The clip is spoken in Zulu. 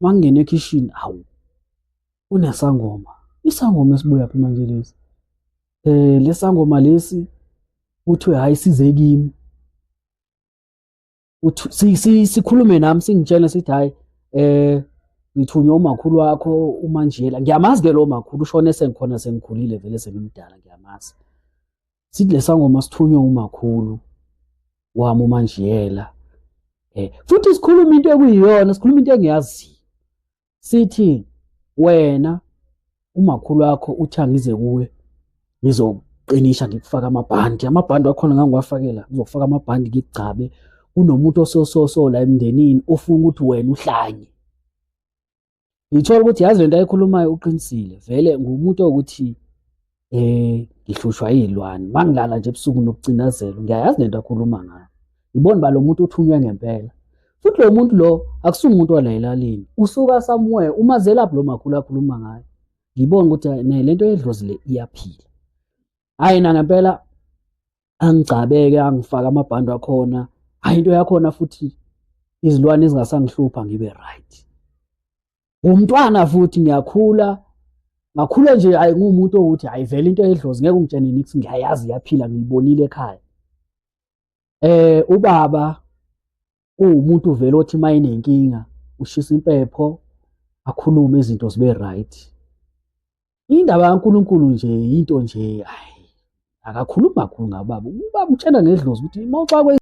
Mangingena ekhishini, hawu, kunesangoma. Isangoma esibuya phi manje lesi? Lesangoma lesi kuthiwe hhayi size kimi. Sikhulume nami singitshele sithi hhayi ngithunywe umakhulu wakho uManjiyela. Ngiyamazi-ke lo makhulu ushone sengikhona sengikhulile vele sengimdala ngiyamazi. Sithi lesangoma sithunywe umakhulu wami uManjiyela. Futhi sikhuluma into ekuyiyona, sikhuluma into engiyaziyo. Sithi wena umakhulu wakho uthi angize kuwe ngizoqinisha ngikufaka amabhandi. Amabhandi wakhona ngangiwafakela, ngizokufaka amabhandi ngikugcabe. Kunomuntu osososo la emndenini ofuna ukuthi wena uhlanye. Ngithola ukuthi yazi lento ayikhulumayo uqinisile, vele ngumuntu okuthi ngihlushwa iy'lwane, mangilala nje ebusuku nokucinazela, ngiyayazi lento akhuluma ngayo. Ngibona uba lo muntu uthunywe ngempela. Futhi lo muntu lo akusumuntu wala elalini, usuka somewhere, umazelaphi lo makhulu akhuluma ngayo. Ngibona ukuthi ne lento yedlozi le iyaphila. Hhayi na ngempela angigcabeke, angifake amabhandi akhona. Hhayi into yakhona futhi izilwane ezingasangihlupha ngibe right. Ngumntwana futhi ngiyakhula, ngakhula nje hhayi nguwumuntu owukuthi hhayi vele into yedlozi ngeke ungitshene niks, ngiyayazi iyaphila ngiyibonile ekhaya. Ubaba uwumuntu vele othi uma enenkinga ushisa impepho akhulume izinto zibe right. Indaba kaNkulunkulu nje into nje hhayi akakhulumi kakhulu ngababa. Ubaba utshela ngedlozi ukuthi uma uxakwe